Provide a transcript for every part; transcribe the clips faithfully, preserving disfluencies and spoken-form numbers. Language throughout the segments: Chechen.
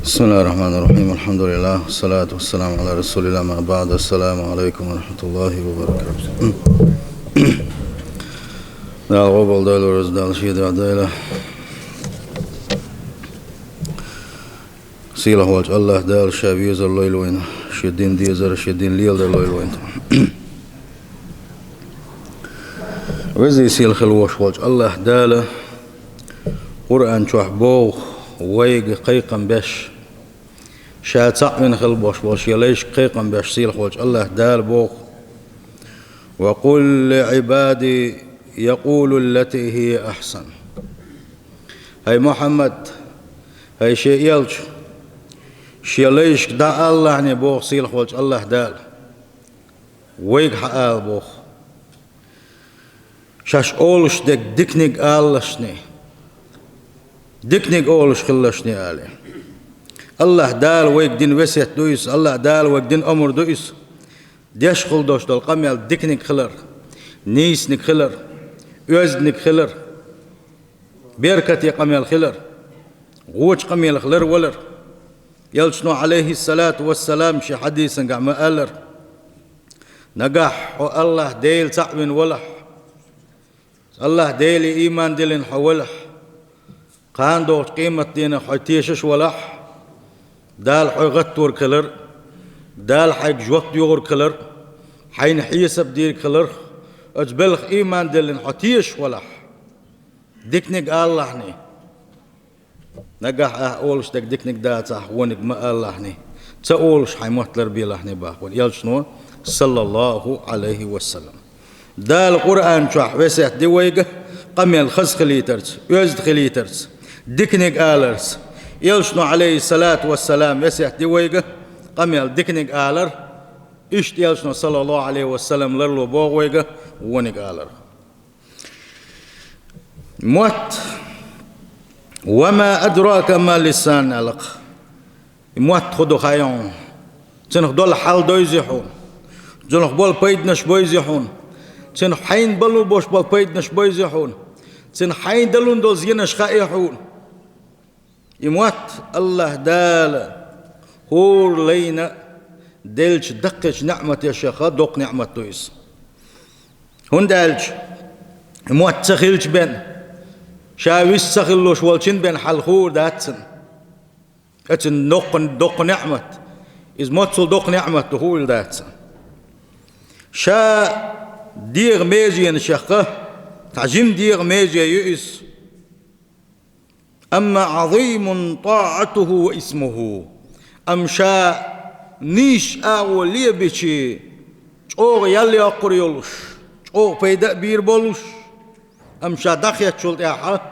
بسم الله الرحمن الرحيم. الحمد لله، والصلاة والسلام على رسول الله، ما بعد. السلام عليكم ورحمة الله وبركاته. Дала къобалдойла, Дала шедар дойла. Сийлахь волчу АллахӀ Дала Ша везар лойла вайна, Шен дин дезар, Шен дин леладар лойла вайна. Веза-сийлахь хила вош волчу АллахӀ Дала Къуръан чохь боху вайга кхайкхам беш, Ша цхьаъ вина хила бош болу Шен лайшка кхайкхам беш сийлахь волчу АллахӀ Дала боху: «وقل لعبادي يقولوا التي هي أحسن». ХӀай Мухьаммад, хӀай Шен элча, Шен лайшка дӀаалалахьний боху сийлахь волчу АллахӀ Дала. Вайга хьаала боху. Шаьш олуш дерг диканиг алалашний, диканиг олуш хилалашний алий. АллахӀ Дала вайга дина весет ду иза, АллахӀ Дала вайга дина омра ду иза. Деш хила дош долу къамел диканиг хилар, нийсаниг хилар, оьзданиг хилар, беркате къамел хилар, вочу къамелах ларвалар. Элчано, Ӏалайхиссалату вассалам, шен хьадисангахь ма-аллара: «Нагахь хьо АллахӀ Дела цхьаъ вина валахь, АллахӀ Деле ийман диллина хьо валахь, кхана догӀучу къематдийнахь хьо тешаш валахь, Дала хьо гӀаттор хилар, Дала хьайга жоп доьхур хилар, хьайна хьесап дийр хилар, оцу белхан ийман диллина хьо тешаш валахь». Диканиг алалахьний. Нагахь ахь олуш дерг диканиг дацахь, вониг ма алалахьний. Ца олуш хьайн мотт ларбелахьний боху вайн элчано, саллаллаху Ӏалайхи ва саллам. Дала Къуръан чохь весет ди вайга къамел хаза хилийтарца, оьзда хилийтарца, диканиг аларца. Элчано, Ӏалайхиссалату вассалам, весет ди вайга къамел диканиг алар. Иштта элчано, саллаллаху Ӏалайхи ва саллам, ларло боху вайга вониг алар. Мотт. «Ва ма адрака ма лисан», аьлла-кх. И мотт хӀун ду хаий хьуна? Цунах долу хьал дойзий хьуна? Цунах болу пайданаш бойзий хьуна? Цунах хьайна балун болуш болу пайданаш бойзий хьуна? Цунах хьайна далун долу зенаш хаий хьуна? И мотт АллахӀ Дала хӀора лайна деллачу даккхийчу неӀматех доккха неӀмат ду иза. ХӀунда аьлча и мотт ца хилча бен, ша вист ца хилалуш волчун бен хьал хуур дац цунна. Оцу доккха, доккха неӀмат. Иза моццул доккха неӀмат ду, хуур дац цунна. Ша дегӀан меженашкахь цхьа жима дегӀан меже ю иза. «Амма Ӏазимун тӀаӀатуху ва исмуху». Амма ша нийсачу агӀо лебичи, чӀогӀа ял йоккхур йолуш, чӀогӀа пайда а бийр болуш, амма ша дӀахецчул тӀаьхьа,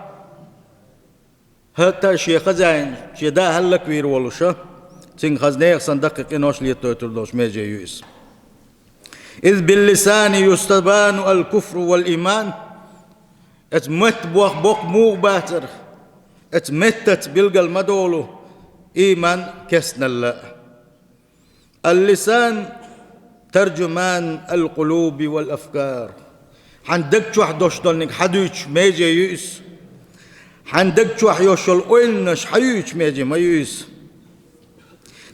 хӀатта шен хазайн, шен да хӀаллаквийр волуша, цуьнга хаза нехан санна даккхий къинош летойтур долуш меже ю иза. «Из биллисани юстабану аль-куфру валь-иман». Эцу метта бох-, боккха муха бацара? Эцу меттаца билгал ма долу ийман кестналла. «Аль-лисан таржуман аль-къулуби валь-афкар». Хьан даг чохь дош долниг хьадуьйцуш меже ю иза. Хьан даг чохь йош йолу ойланаш хьаюьйцуш меже ма ю иза.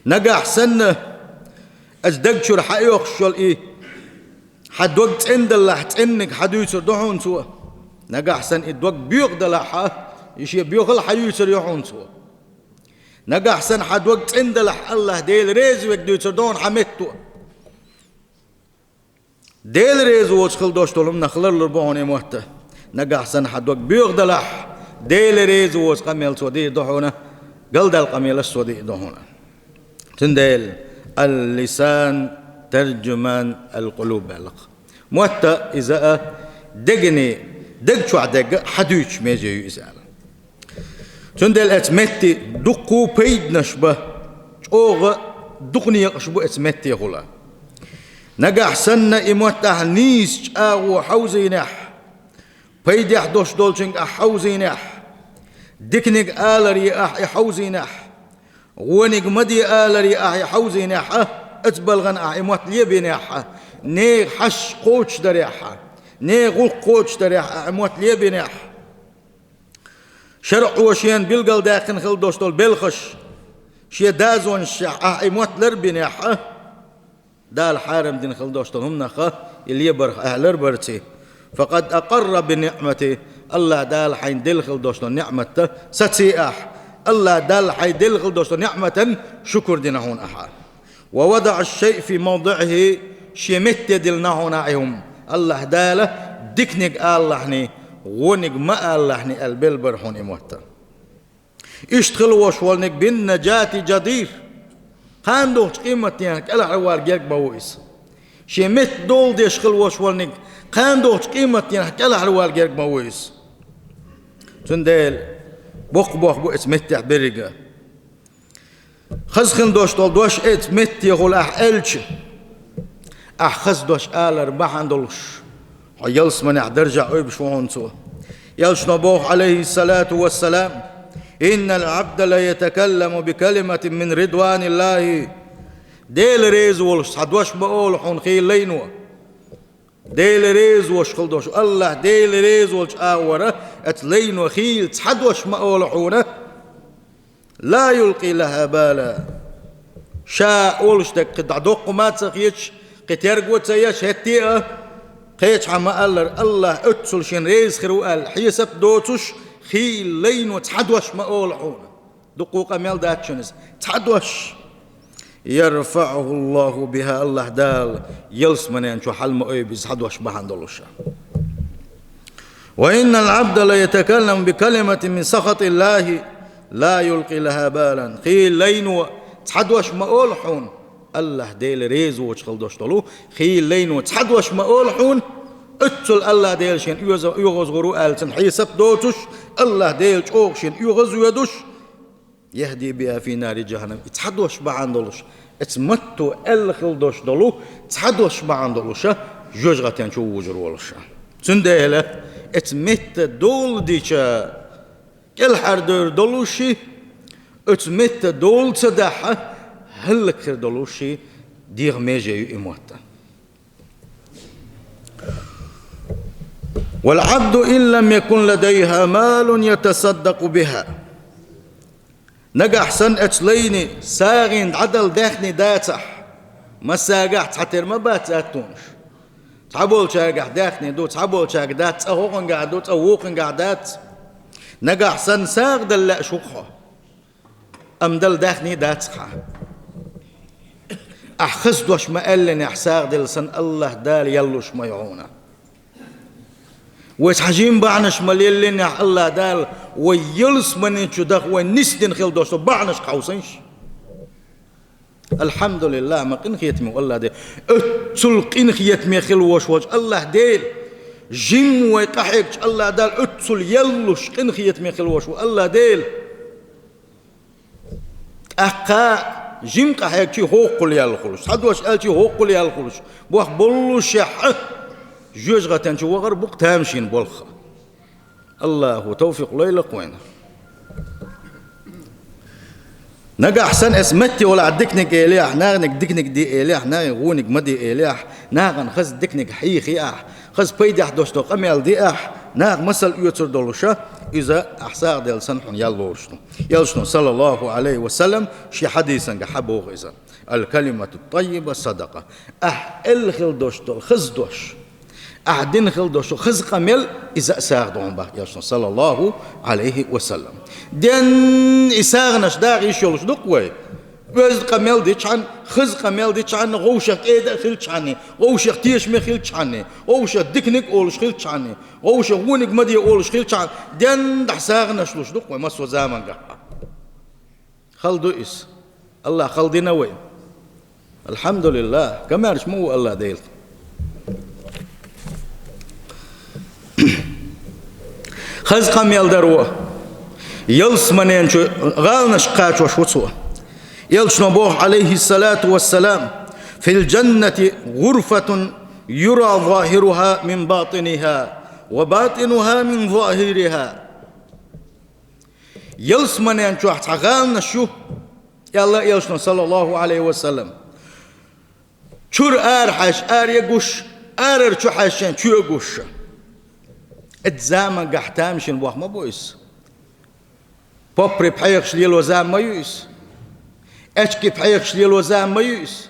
Нагахь санна, аса даг чуьра хьаоьхуш йолу и хьан дог цӀендаллахь, цӀенниг хьадуьйцур ду хьуна цо. Нагахь санна, и дог боьха далахь, и шен боьхал хьаюьйцур ю хьуна цо. Нагахь санна, хьан дог цӀендалахь, АллахӀ Дела реза верг дуьйцур ду хьуна хьан метто. Дела реза воцуш хила дош долу хӀуманах ларлур бу хьуна и мотта. Нагахь санна хьан дог боьха далахь, Дела реза воцу къамел цо дийр ду хьуна, галдаьлла къамелаш цо дийр ду хьуна. Цундела «аль-лисан таржуман аль-къулуб» аьлла-кх. Мотта иза а дегани, даг чохь дегга а хьадуьйцуш меже ю иза аьлла. Цундела эцу метти дуккху пайданаш ба, чӀогӀа дукха некъаш бу эцу меттехула. Нагахь санна и мотт ахь нийсачу агӀо хьовзийнехь, пайдехь дош долчуьнга ахь хьовзийнехь, диканиг аларе ахь и хьовзийнехь, вониг ма де аларе ахь и хьовзийнехь, а, эцу балгӀана ахь и мотт лебийнехь, нехан хьашт кхочушдарехь, нехан гӀуллакх кхочушдарехь ахь и мотт лебийнехь, шарӀо шена билгалдаьккхина хила дош долу белхаш, Шен дозанашкахь ахь и мотт ларбинехь а, Дала хьарам дина хила долуш долу хӀуманах и лебарх ахь ларбарций. فقد أقر بالنعمة, АллахӀ Дала хьайна делла хила долуш долу ниъматта саций ахь. АллахӀ Дала хьайна делла хила долуш долу ниъматан шукур дина хьуна ахьа. ووضع الشيء في موضعه, шен метте диллина хьуна ахь и хӀума. АллахӀ Дала диканиг алалахьний, вониг ма алалахьний аьлла белла бара хьуна и мотт. Иштта хила волуш волниг بالنجاة جدير. Кхана духучу къематдийнахь кӀелхьарвала герга ма ву иза. Шен метта дола деш хила волуш волниг кхана духучу къематдийнахь кӀелхьарвала герга ма ву иза. Цундела боккха бохам бу оцу меттехь берриг а. Хаза хила долуш долу дош оцу метте хуьлу ахь аьлча, ахь хаза дош алар бахьана долуш, хьо ялсаманехь даржехь ойбуш ву хьуна цо. Элчано боху, Ӏалайхиссалату вассалам: إن العبد ليتكلم بكلمة من رضوان الله. Дела реза волуш цхьа дош ма олу хьуна хийла лайно. Дела реза волуш хила долуш, АллахӀ Дела реза волчу агӀора оцу лайно хийла цхьа дош ма олу хьуна. لا يلقي لها بالا. Ша олуш дерг кхин дӀадоккху ма ца хеташ, кхин терго ца еш, хӀетте а кхечахьа ма-аллара, АллахӀ оццул шена реза хир ву аьлла хьесап доцуш, хийла лайно цхьа дош ма олу хьуна. Дуккха къамел дац шуна иза. Цхьа дош. يرفعه الله بها, АллахӀ Дала ялсаманен чу хьала ма ойбу иза цхьа дош бахьана долуш. وإن العبد ليتكلم بكلمة من سخط الله لا يلقي لها بالا. Хийла лайно цхьа дош ма олу хьуна, АллахӀ Дела реза воцуш хила дош долу, хийла лайно цхьа дош ма олу хьуна, оццул АллахӀ Дела шена оьгӀаз-, оьгӀазвур ву аьлла цуьнан хьесап доцуш, АллахӀ Дела чӀогӀа шена оьгӀазвоьдуш, يهدي بها في نار جهنم. И цхьа дош бахьана долуш, оцу матто аьлла хила дош долу, цхьа дош бахьана долуша, жоьжахатен чу вужур волуша. Цундела оцу метта дола дича, кӀелхьардевр долуши, оцу метта дола ца дахьа, хӀаллакьхир долуши, дегӀан меже ю и мотт. والعبد إن لم يكن لديها مال يتصدق بها. Нагахь санна оцу лайни сагӀина дӀадала даьхни дацахь, массагахь цхьатера ма бац аттонаш. Цхьаболчагахь даьхни ду, цхьаболчагахь дац, цкъа хӀокхуьнгахь ду, цкъа вукхуьнгахь дац. Нагахь санна сагӀа дала лаьаш ву-кх хьо. Амма дала даьхни дац хьан. Ахь хаза дош ма аьллинехь, сагӀа делла санна, АллахӀ Дала ял луш ма ю хьуна. Вай цхьа жима бахьанаш ма леллинехь, АллахӀ Дала вай ялсаманин чу даха вай нисдина хила дош долу бахьанаш кховсийша. АлхьамдулиллахӀ, ма къинхетаме ву АллахӀ Дела. Оццул къинхетаме хила вош волчу АллахӀ Дела. Жимма вай къахьегча АллахӀ Дала оццул ял луш къинхетаме хила вош ву АллахӀ Дела. ТӀаккха жима къахьегчий хӀоккхул ял хуьлуш, цхьа дош аьлчий хӀоккхул ял хуьлуш, боху боллушехь а, жоьжахатен чу вахар бу-кх тамашийна болх. АллахӀа тавфикъ лойла-кх вайна. Нагахь санна оцу метте волахь диканиг элехь, наханиг диканиг де элехь, нахе вониг ма де элехь, нахана хаза диканиг хьехахь, хаза пайдехь дош долу къамел деахь, наха масал оьцур долуша, иза ахь сагӀа делла санна хьуна ял лоруш ду. Элчано, саллаллахӀу Ӏалайхи ва саллам, шен хьадисангахь хьан боху иза: الكلمة الطيبة صدقة. Ахь аьлла хила дош долу хаза дош, ахь дина хила дош долу хаза къамел, иза а сагӀа ду хьуна боху Элчано, саллаллахӀу Ӏалайхи ва саллам. Ден и сагӀанаш даха йиш йолуш ду-кх вай. Оьзда къамел дичхьана, хаза къамел дичхьана, вовшех кӀеда а хилчхьана, вовшех тешаме хилчхьана, вовшех диканиг олуш хилчхьана, вовшех вониг ма де олуш хилчхьана, ден дахьа сагӀанаш луш ду-кх вай массо а замангахь. Хала ду иза. АллахӀа хала дина вай. АлхьамдулиллахӀ, комаьрша ма ву АллахӀ Дела. Хаза къамел дар ву. Ялсаманен чу гӀаланаш кхачош ву цо. Элчано боху, Ӏалайхиссалату вассалам: في الجنة غرفة يرى ظاهرها من باطنها وباطنها من ظاهرها. Ялсаманен чохь цхьа гӀаланаш ю, аьлла Элчано, саллаллахӀу Ӏалайхи ва саллам. Чуьра ара хьаьжча, ара а гуш, арара чу хьаьжча, чоь а гуш. Оцу замангахь тамашийна бохам ма бу иза. Поппри пхьегӀаш лело зама ма ю иза. Аьчки пхьегӀаш лело зама ма ю иза.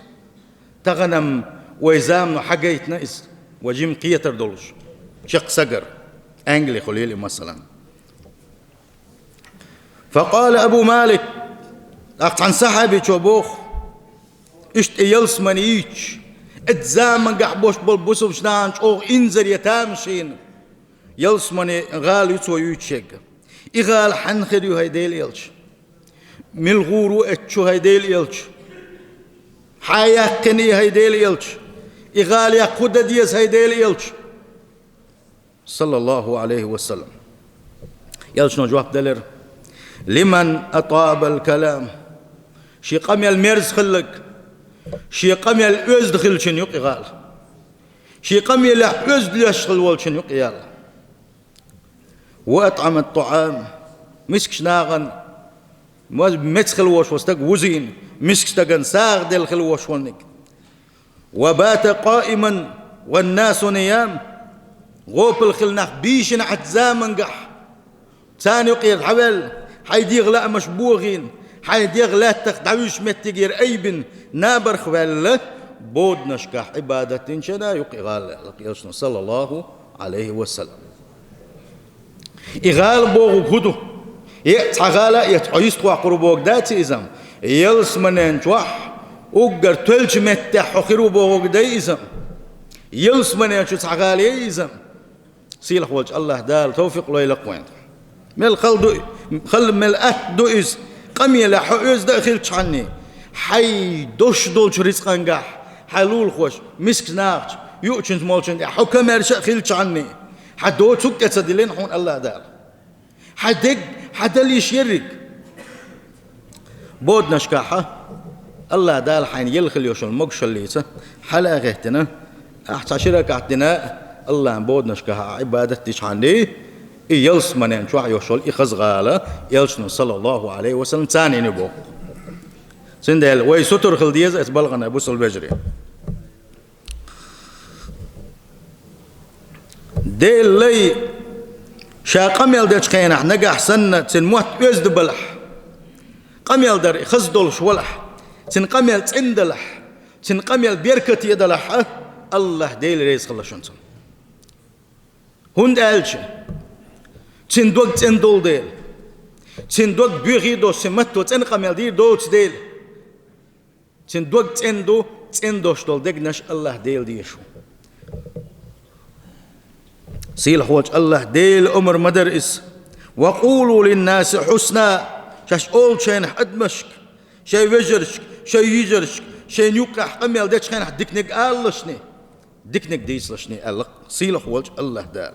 Таханам вай замано хьагайтина иза, вай жима кхетар долуш, чекх сагар, Англихула лели, масалан. Факъала Абу Малик, тӀаккха цхьана сахьабичо боху, иштта и ялсамани йийцча, эцу замангахь болуш болу бусалбачу нахана чӀогӀа инзаре тамашийна, ялсамани гӀала ю цо юьйцуш ерг. И гӀала хьанна хир ю, хӀай Делан элча? Мила гӀур ву эцу чу, хӀай Делан элча? Хьан яьккхина и, хӀай Делан элча? И гӀала яккха хӀун дан деза, хӀай Делан элча? Саллаллаху Ӏалайхи ва саллам. Элчано жоп делира: «Лиман атабал калам». Шен къамел мерза хилларг, шен къамел оьзда хиллачун ю-кх и гӀала. Шен къамелехь оьзда леш хилла волчун ю-кх и гӀала. «Ва атӀамат таӀам». Мискачу нахана ма-, меца хилла волуш волу стаг вузийна, мискачу стагана сагӀа делла хилла волуш волниг. «Ва бата къаиман ван насу ниям». ГӀопал хилла нах бийшина Ӏачу замангахь. Царна юкъера хьаваьлла, хьайн дегӀан лаамаш бохийна, хьайн дегӀ лаьттах дӀавуьжучу меттигера айбина, набарх ваьлла, боданашкахь Ӏибадат динчарна ю-кх и гӀала, аьлла элчано, саллаллаху Ӏалайхи ва саллам. И гӀала бохург хӀун ду? Е цхьа гӀала а эцна, хьо йистхьоккхур ву бохург дац иза-м. Ялсаманен чохь уггар тоьллачу меттехь хьо хир ву бохург дай иза-м. Ялсаманен чу цхьа гӀала яй иза-м. Сийлахь волчу АллахӀ Дала тавфикъ лойла-кх вайна. Мел хала ду, хала мел атта ду иза, къамелехь хьо оьзда а хилчхьанний, хьайн долуш долчу рицкъангахь, хьайн лулахоша, мискачу нахаца, юучуьнца молчунна тӀехь хьо комаьрша а хилчхьанний, хьан доцург тӀе ца диллина хьуна АллахӀ Дала. Хьан дерг, хьан дала йиш ерриг. Боданашкахь АллахӀ Дала хьайна елла хилла йолуш йолу могушаллица хьала а гӀеттина, ахь цхьа ши ракаӀат дина а, АллахӀан боданашкахь ахь Ӏибадат дичхьанний, и ялсаманен чохь йолуш йолу и хаза гӀала, элчано, саллаллаху Ӏалайхи ва саллам, царна йина ю боху. Цундела вай сутара хила деза оцу балхана, бусалба вежарий. Делан лай ша къамел дечу хенахь, нагахь санна цуьнан мотт оьзда балахь, къамел дар и хаза долуш валахь, цуьнан къамел цӀена далахь, цуьнан къамел беркате далахь а, АллахӀ Дела реза хилла шуна цунна. ХӀунда аьлча цуьнан дог цӀена долу дела, цуьнан дог боьхий долуш, цуьнан матто цӀена къамел дийр доцу дела. Цуьнан дог цӀена ду, цӀена долуш долу дегнаш АллахӀ Дела дезаш ву. Сийлахь волчу АллахӀ Делан омра ма дара иза: «Ва къулу линнаси хьусна», шаьш олу шайнахь адамашка, шайн вежаршка, шайн йижаршка, шайна юккъехь къамел дечу хенахь диканиг алалашний, диканиг дийцалашний, аьлла сийлахь волчу АллахӀ Дала.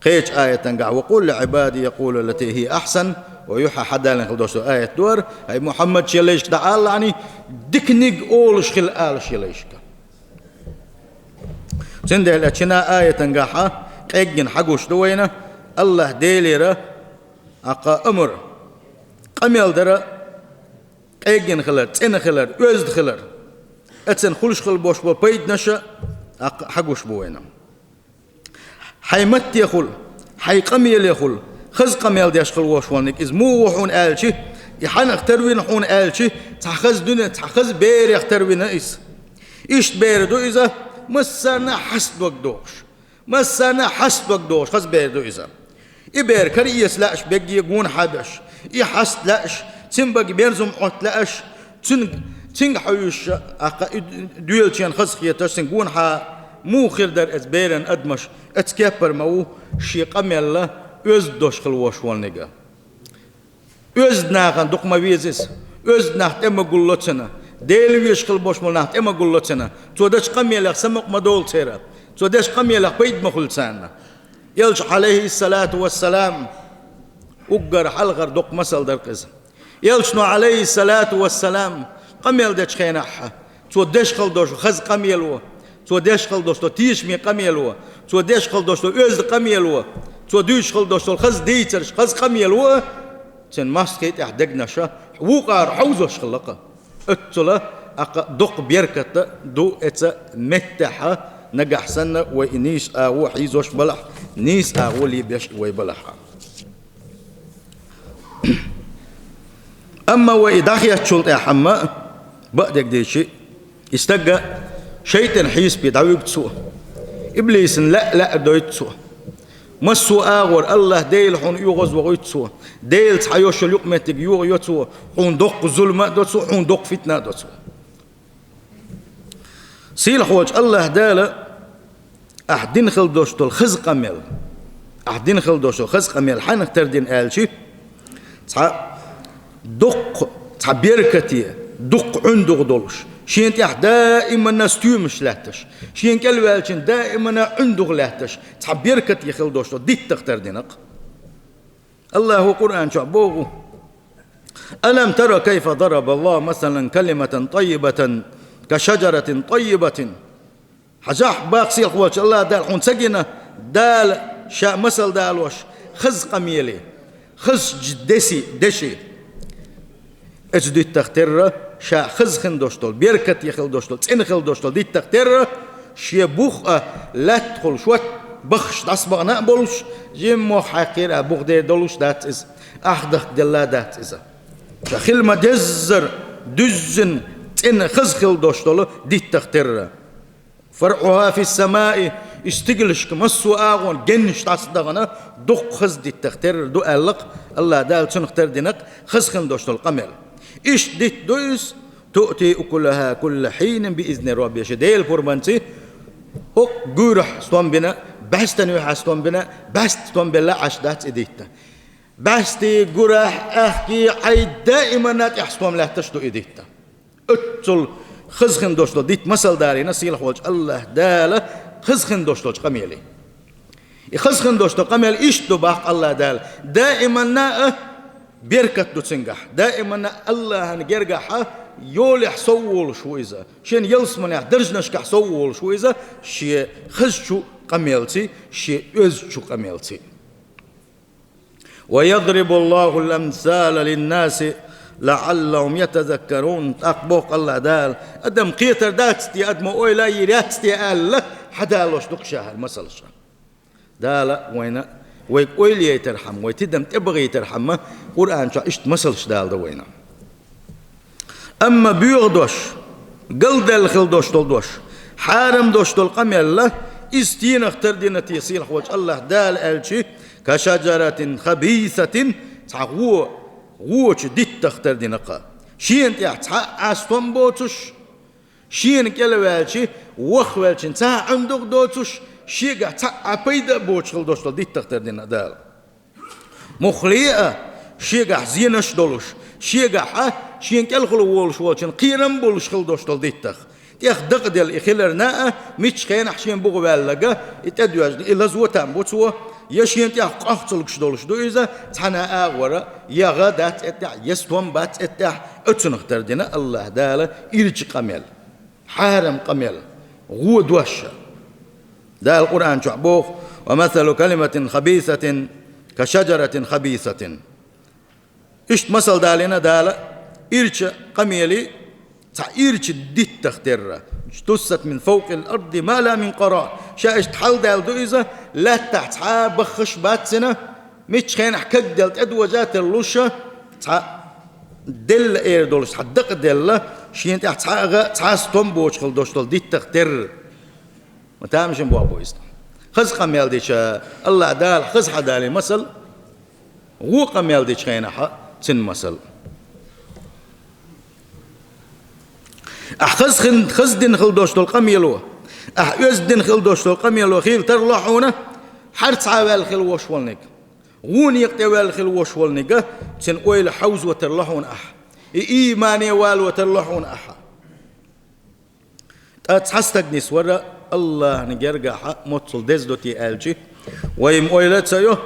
Кхечу аятангахь: «Ва къул ли Ӏибади якъулу ллати хӀия ахьсан», ва юьхьа хьадаллина хила долуш долу аят ду хӀара, хӀай Мухьаммад, шен лайшка дӀаала лаьцна, диканиг олуш хила алаш шен лайшка. Цундела шина аятангахь къеггина хьагуш ду вайна АллахӀ Делера аккха амр, къамел дара, къеггина хилар, цӀена хилар, оьзда хилар, оццул хуьлуш хила болуш болу пайданаша аккха хьагуш бу вайна. Хьайн маттехула, хьайн къамелехула хаза къамел деш хила волуш волниг иза муха ву хьуна аьлча, и хьанах тарвина хьуна аьлча, цхьа хаза дуьне, цхьа хаза берех тарвина иза. Иштта бер ду иза, массарна а хьаста дог дохуш. Массарна а хьаста дог дохуш хаза бер ду иза. И бер караэца лаьаш, бегге гонахьа беш, и хьаста лаьаш, цуьнан бага мерзам Ӏотта лаьаш, цуьнга, цуьнга хьуьйсуш, аккха и доьлучу хенахь хазахеташ, цуьнан гонахьа муха хир дара оцу беран адамаш, оцу кеппара ма ву шен къамелла оьзда долуш хила волуш волниг. Оьзда нахана дукха ма веза иза, оьзда нах тӀе ма гулло цунна, Дела везаш хила болуш болу нах тӀе ма гулло цунна, цо дечу къамелех самукъа ма долу церан, цо дечу къамелех пайда ма хуьлу царна. Элча, Ӏалайхиссалату вассалам, уггар хьалхара доккха масал дара-кх иза. Элчано, Ӏалайхиссалату вассалам, къамел дечу хенахь, цо деш хила долуш хаза къамело, цо деш хила долуш долу тешаме къамело, цо деш хила долуш долу оьзда къамело, цо дуьйцуш хила долуш долу хаза дийцарш, хаза къамело, цуьнан мостагӀий тӀехь дегнаша вукъара хьовзош хилла-кх. Оццула аккха доккха беркат ду оцу меттехь, нагахь санна вай и нийса агӀо хьийзош балахь, нийса агӀо лебеш вай балахь. Амма вай и дӀахецначул тӀехьа-м бакъдерг дийцича, и стаг шайтӀан хьесапе дӀавуьгу цо. Иблисана лаьа-лаьа дойту цо. Массо а агӀор АллахӀ Дела хьуна оьгӀазвохуьйту цо. Делаца хьан йолчул юкъаметтиг йогӀайо цо. Хьуна доккха зулам а до цо, хьуна доккха фитна а до цо. Сийлахьволчу АллахӀ Дала ахь дина хила долуш долу хаза къамел, ахь дина хила долуш долу хаза къамел хьанах тардина аьлча, цхьа дуккха, цхьа беркате, дуккха Ӏуьндух долуш, шена тӀехь даиманна стоьмаш лаьтташ, шена кӀелваьллачун даиманна Ӏуьндух лаьтташ, цхьа беркате хила долуш долу диттах тардина-кх. АллахӀа Къуръан чохь боху: «Алам тара кайфа дарабаллаху масалан калиматан таййибатан ка шаджаратин таййибатин». Хьажахь, боху сийлахьволчу АллахӀ Дала, хьуна ца гина Дала Ша масал далош хаза къамеле, хазачу деси, деши. Оцу диттах терра, ша хаза хила долуш долу, беркате хила долуш долу, цӀена хила долуш долу диттах терра, шен бух а лаьттахула шот баххаш дӀасабахана а болуш, жимма мох хьаькхира а бух дер долуш дац иза, ах дахка делла а дац иза. Ша хила ма-деззара дуьззина, цӀена, хаза хила долуш долу диттах терра. «ФарӀуха фис-самаи», и стигалшка массо а агӀор геннаш дӀасадахана, дуккха хаза диттах терра ду аьлла-кх, АллахӀ Дала цунах тардина-кх хаза хила долуш долу къамел. Иштта дитт ду иза: «Туъти укулаха кулла хьинин би изни раббиха». Шен Делан пурбанца хӀокху гуьрахь стом бина, бӀаьстан юьхьа стом бина, бӀаьста стом белла Ӏаш дац и дитт. БӀаьстий, гуьрахь, аьхкий, Ӏай даиманна тӀехь стом лаьтташ ду и дитт. Оццул хаза хила долуш долу дитт масал далийна сийлахьволчу АллахӀ Дала хаза хила долуш долчу къамеле. И хаза хила долуш долу къамел иштта ду, боху АллахӀ Дала: даиманна а беркат ду цуьнгахь, даиманна АллахӀан гергахь а йолехь сов волуш ву иза, шен ялсаманехь даржанашкахь сов волуш ву иза, шен хазачу къамелций, шен оьзучу къамелций. «Ва ядрибуллахул амсала линнаси лаӀаллахум ятазаккарун». ТӀаккха боху АллахӀ Дала: адам кхетар дац те, адамо ойла а йийр яц те аьлла, хьадалош ду-кх ша хӀара масалш. Дала вайна, вайга ойла яйтархьама, вай тидам тӀебахийтархьама, Къуръан чохь иштта масалш даладо вайна. Амма боьха дош, галдаьлла хила долуш долу дош, хьарам долуш долу къамел, иза стенах тардина те сийлахьволчу АллахӀ Дала аьлча, «ка шаджаратин хабисатин», цхьа гӀо, гӀочу диттах тардина-кх. Шена тӀехь цхьа а стом боцуш, шена кӀелваьлча, вахваьллачун цхьа а Ӏуьндух доцуш, шегахь цхьа а пайда а боцуш хила долуш долу диттах тардина Дала. Муххале а, шегахь зенаш а долуш, шегахь а, шена кӀелхула волуш волчун кхерам а болуш хила долуш долу диттах. ТӀех дакъаделла и хиларна а, миччу хенахь шен буха ваьлларг, и тӀедоьжна, и лазо там бу цо, я шена тӀехь къохцалгаш долуш ду иза, цхьана а агӀора, я гӀа дац эттехь, я стом бац эттехь, оцунах тардина АллахӀ Дала ирча къамел. Хьарам къамел, гӀо дош. Дала Къуръан чохь боху: «Ва масалу калиматин хабисатин ка шаджаратин хабисатин». Иштта масал далийна Дала ирча къамелий, цхьа ирча диттах терра: «Иджтуссат мин фавкъил арди ма лаха мин къарар». Ша иштта хьалдаьлла ду иза, лаьттахь цхьа а баххаш бац цуьнан, миччу хенахь кагделла тӀедожа а тарлуш, цхьа делла эр долуш, цхьа дакъаделла, шена тӀехь цхьа а гӀа, цхьа а стом боцуш хила долуш долу диттах терра. Ма тамашийна болх бу иза. Хаза къамел дича, АллахӀ Дала хаза хьадалийна масал, гӀо къамел дича хенахь цуьнан масал. Ахь хаза хин-, хаза дина хила долуш долу къамело, ахь оьзда дина хила долуш долу къамело хийла тарло хьуна, хьарцхьа ваьлла хила вош волниг. Вон некъа тӀе ваьлла хила вош волниг, цуьнан ойла хьовзо тарло хьуна ахь. И иймане вало тарло хьуна ахь. Ткъа цхьа стаг нисвара АллахӀна гергахь моццул деза до те аьлча, вай-м ойла а ца йо,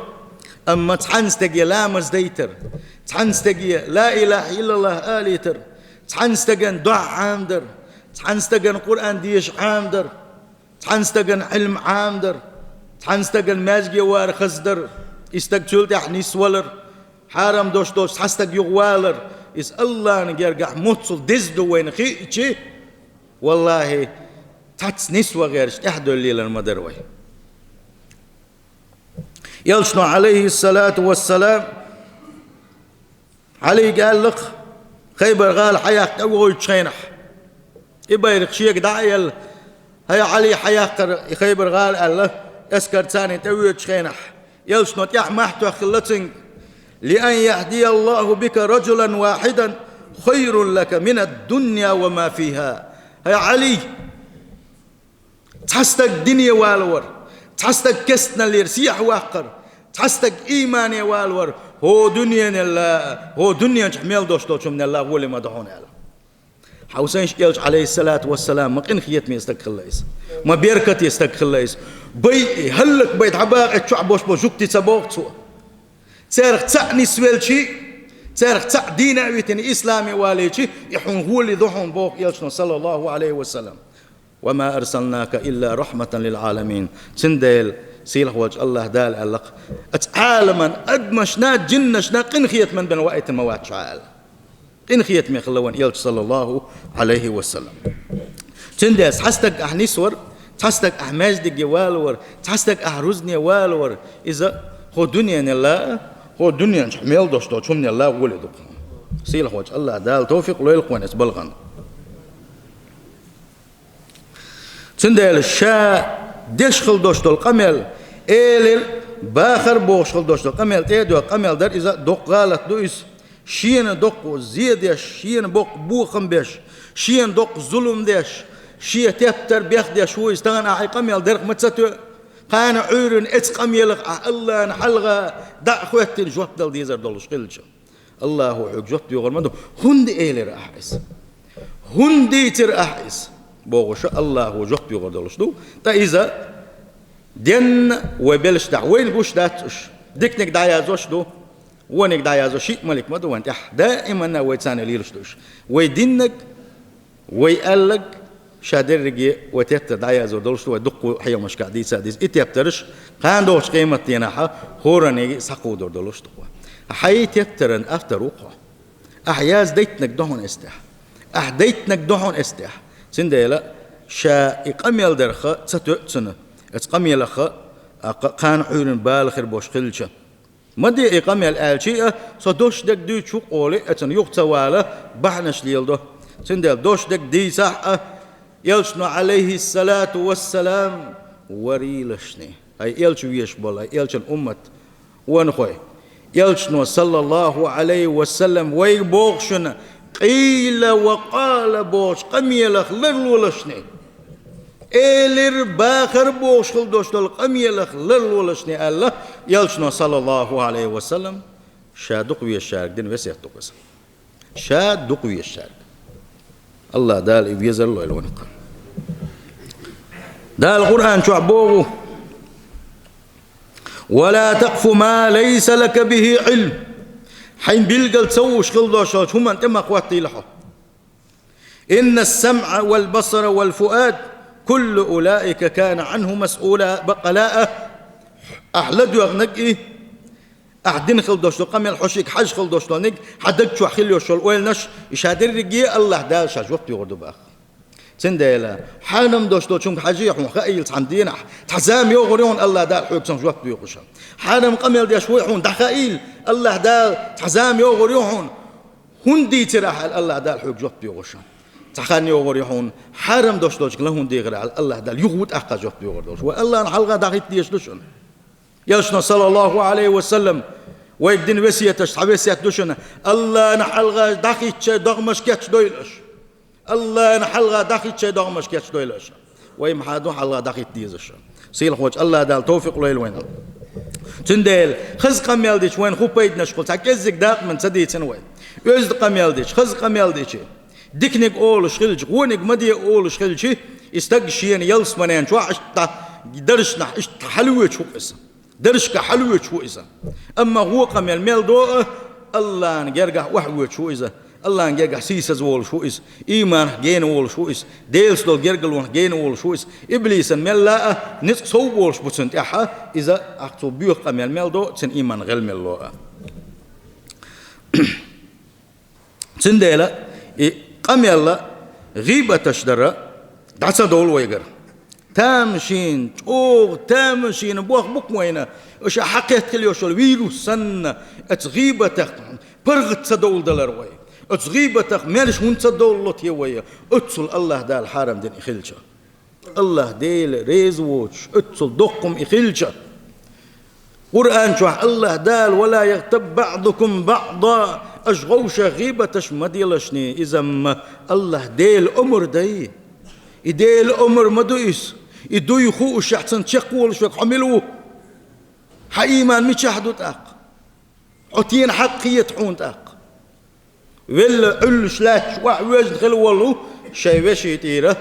амма цхьана стаге ламаз дайтар, цхьана стаге ла илаха иллаллахӀ алийтар, цхьана стагана доӀа Ӏамадар, цхьана стагана Къуръан деша Ӏамадар, цхьана стагана Ӏилма Ӏамадар, цхьана стагана маьжге вара хаздар, и стаг цул тӀаьхьа нисвалар, хьарам дош долчу цхьа стаг юхавалар, иза АллахӀна гергахь моццул деза ду вайна хиъча, валлахӀи, цхьацца нисван гӀерташ тӀаьхьадоьлла лелар ма дара вай. Элчано, Ӏалайхиссалату вассалам, Ӏалийга аьлла-кх: Хайбар-гӀала хьаяккха тӀавоьдучу хенахь, и байракх шега дӀа а елла, хӀай Ӏали, хьаяккхара и Хайбар-гӀала аьлла, эскар царна тӀавоьдучу хенахь, элчано тӀехь мохь тоьхна хилла цуьнга: «لأن يهدي الله بك رجلا واحدا خير لك من الدنيا وما فيها». ХӀай Ӏали, цхьа стаг дине валавар, цхьа стаг кестналлера сехьаваккхар, цхьа стаг иймане валавар, хӀо дуьненал а, хӀо дуьнен чохь мел долуш долчу хӀуманал а гӀоле ма ду хьуна аьлла. Хьовсийша, элча, Ӏалайхиссалату вассалам, ма къинхетаме стаг хилла иза, ма беркате стаг хилла иза. Бай, хӀаллакбай дӀабакъа чохь болуш болу жуьгти ца боху цо. Царах цхьаъ нисвелчи, царах цхьаъ дийна а витина, исламе валийчи, и хьуна гӀоле ду хьуна боху элчано, саллаллаху Ӏалайхи ва саллам. «وما أرسلناك إلا رحمة للعالمين». Цундела сийлахь волчу АллахӀ Дала аьлла-кх: «Аса Ӏаламан адамашна, жиннашна къинхетаман бен ваийтина ма вац хьо», аьлла. Къинхетаме хилла вайн элча, саллаллаху Ӏалайхи ва саллам. Цундела цхьа стаг ахь нисвар, цхьа стаг ахь маьждиге валавар, цхьа стаг ахь рузне валавар, иза хӀо дуьненал а, хӀо дуьнен чохь мел долуш долчу хӀуманал а гӀоле ду-кх. Сийлахь волчу АллахӀ Дала тавфикъ лойла-кх вайна оцу балхана. Цундела ша деш хила долуш долу къамел, элира, бахара бохуш хила долуш долу къамел, тӀе а доьху къамел дара иза, доккха гӀалат ду иза. Шена доккха зе деш, шена боккха бохам беш, шена доккха зулам деш, шен тептар бехдеш ву иза. Тахана ахь и къамел дарх ма ца тоьу. Кхана Ӏуьйранна эцу къамелах ахь АллахӀна хьалха дӀа а хӀоьттина жоп дала дезар долуш хилча, АллахӀо хьоьга жоп доьхур ма ду. «ХӀунда элира ахь иза? ХӀунда дийцира ахь иза?» бохуш, АллахӀо жоп доьхур долуш ду. Ткъа иза денна вай белшаш дахь, вайна гуш дац уьш. Диканиг дӀаяздеш ду, вониг дӀаяздеш, шиъ малик ма ду вайн тӀехь. Даиманна вай царна лелаш ду уьш. Вай диннаг, вай аьллаг, ша дерриге вай тептар дӀаяздеш долуш ду, вай дуккха хьехамашкахь дийца а дийца. И тептарш кхана догӀучу къематдийнахь хӀораннега а схьакховдор долуш ду. Хьайн тептаран автор ву-кх хьо. Ахь яздайтинарг ду хьуна эцу тӀехь. Ахь дайтинарг ду хьуна эцу тӀехь. Цундела ша и къамел дарх ца тоьу цунна, эцу къамелах а кха-, кхана Ӏуьйранна бала хир болуш хилча. Ма де и къамел аьлчи а, со дош дерг дуьйцуш ву-кх олий, эцунна юха ца вала, бахьанаш леладо. Цундела дош дерг дийцахь а, элчано, Ӏалайхиссалату вассалам, варийлашний. Хьайн элча везаш болу, хьайн элчан уммат. Ванхой, элчано, саллаллаху Ӏалайхи ва саллам, вайга боху шуна, къийла ва къала бохучу къамелах ларлолашний. Элира, бахара бохуш хила долуш долу къамелах ларлолашний аьлла, элчано, саллаллаху Ӏалайхи ва саллам, ша дукха везачаьрга дина весет ду-кх иза. Ша дукха везачаьрга. АллахӀ Дала и везар лойла вайна-кх. Дала Къуръан чохь боху: «ولا تقف ما ليس لك به علم». Хьайн билгал ца вуш хила долуш долчу хӀуманна тӀе ма хӀоттийла хьо. «إن السمع والبصر والفؤاد كل أولئك كان عنه مسؤولا». Баккъала а, ахь ладоьгӀнарг и, ахь дина хила долуш долу къамел, хьо шига хьажа хила долуш долу ниг, хьан даг чохь хила йолуш йолу ойланаш, и ша дерриге а АллахӀ Дала ша жоп доьхур ду боху. Цундела, хьарам долуш долчуьнга хьажий хьуна, хаийла цхьана дийнахь, цхьа зама йогӀур ю хьуна АллахӀ Дала хьоьга цунах жоп доьхуш. Хьарам къамел деш вуй хьуна, дӀахаийла, АллахӀ Дала цхьа зама йогӀур ю хьуна, хӀунда дийцира ахь аьлла, АллахӀ Дала хьоьга жоп доьхуш. Цхьа хан йогӀур ю хьуна, хьарам долуш долчуьнга хӀунда дийхира аьлла, АллахӀ Дала юха ву тӀаккха жоп доьхур долуш. Вай АллахӀна хьалха дӀахӀитта дезаш ду шуна. Элчано, саллаллаху Ӏалайхи ва саллам, вайга дина весеташ, цхьа весет ду шуна: АллахӀна хьалха дӀахӀитта шайн догӀмаш кечдойла аша. АллахӀна хьалха дӀахӀитта шайн догӀмаш кечдойла аша. Вай ма хьан ду хьалха дӀахӀитта дезаш. Сийлахь волчу АллахӀ Дала тавфикъ лойла вайна. Цундела, хаза къамел дича вайна хӀун пайданаш хуьлу, цхьа кӀеззиг дакъа ма ца дийцина вай. Оьзда къамел дича, хаза къамел дича, диканиг олуш хилча, вониг ма де олуш хилча, и стаг шена ялсаманен чохь иштта даржашкахь иштта хьалавоьдуш ву иза. Даржашкахь хьалавоьдуш ву иза. Амма вон къамел мел до а, АллахӀна гергахь охьавоьдуш ву иза. АллахӀна гергахь сийсаза волуш ву иза. Ийманах гена волуш ву иза. Делаца долу гергарлонах гена волуш ву иза. Иблисан мелла а ницкъ сов болуш бу цунна тӀехь, иза ахь цо боьху къамел мел до а, цуьнан ийман гӀелмелло а. Цундела и къамел а, гӀийбаташ дар а дӀа ца довла вайгара. Тамашийна, чӀогӀа тамашийна бох бу-кх вайна, аша хьакхетта хила йолуш йолу вирус санна, оцу гӀийбатах паргӀат ца довладалар вай. Оцу гӀийбатах маьрша хӀунда ца довлало те вай, оццул АллахӀ Дала хьарам дина и хилча? АллахӀ Дела реза воцуш, оццул доккха хӀума и хилча? Къуръан чохь АллахӀ Дала: «Ва ла ягътаб баъдукум баъда», аша вовшех гӀийбаташ ма делашний, иза ма АллахӀ Дела омра дай. И Дела омра ма ду иза. И дуй хуушехь, цунна чекхволуш верг хьо мила ву? Хьан ийман мичахь ду тӀаккха? Хьо тена хьакъ хета хьуна тӀаккха? Велла, Ӏуьллуш лаьтташ охьавоьжна хила волу шайн вешин тӀера,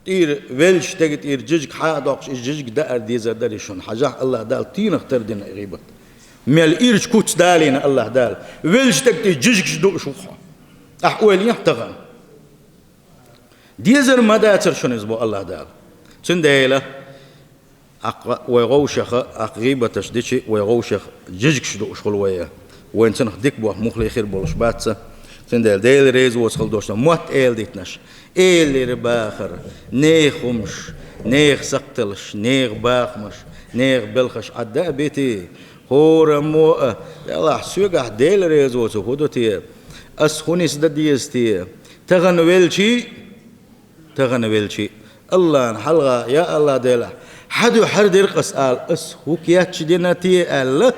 тӀера веллачу стеган тӀера жижиг хьа а доккхуш, иза жижиг даар дезар дара шуна. Хьажахь, АллахӀ Дала тийнах тардина и гӀийбат. Мел ирча куц далийна АллахӀ Дала. Веллачу стеган тӀера жижигаш дууш ву хьо. Ахь ойла йехь тахана. Дезар ма дацара шуна иза, боху АллахӀ Дала. Цундела, аккха вай вовшех, аккха гӀийбаташ дичи, вай вовшех жижигаш дууш хуьлу вай. Вайн цунах дика боху муххале хир болуш бац. Цундела Дела реза воцу хила долуш мотт эладитанаш, элира бахар, нехан хӀумаш, нехан сакхталш, нехан бахамаш, нехан белхаш Ӏадда а бити, хӀораммо а, делахь, соьгахь Дела реза воцу хӀун ду те? Ас хӀун нисдан деза те? Тахана велчий, тахана велчий, АллахӀна хьалха: «Я АллахӀ Дела, хьан дуьхьа хӀара дерг ас ала, ас хӀун кечдина те?» аьлла,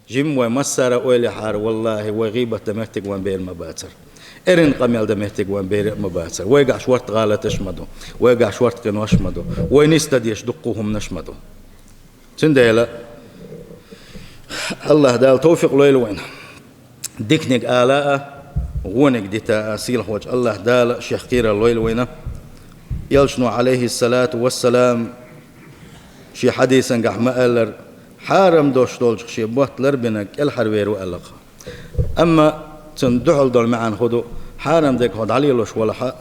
жимма вай массара а ойла яхьара, валлахӀи, вай гӀийбат дан меттиг ван бер ма бацара. Эрна къамел дан меттиг ван бер а ма бацара. Вайгахь шортта гӀалаташ ма ду, вайгахь шортта къинош ма ду, вай нисдан дезаш дуккха хӀуманаш ма ду. Цундела АллахӀ Дала тавфикъ лойла вайна. Диканиг ала а, вониг дита а, сийлахьволчу АллахӀ Дала Шех кхерар лойла вайна. Элчано, Ӏалайхиссалату вассалам, шен хьадисангахь ма-аллара, хьарам долуш долчух шен мотт ларбина кӀелхьарвер ву аьлла-кх. Амма цунна дуьхьал долу маьӀна хӀун ду, хьарам дерг хьо дӀалелош валахь а,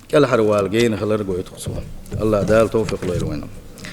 кӀелхьарвала гена хилар гойту-кх цо. АллахӀ Дала тавфикъ лойла вайна.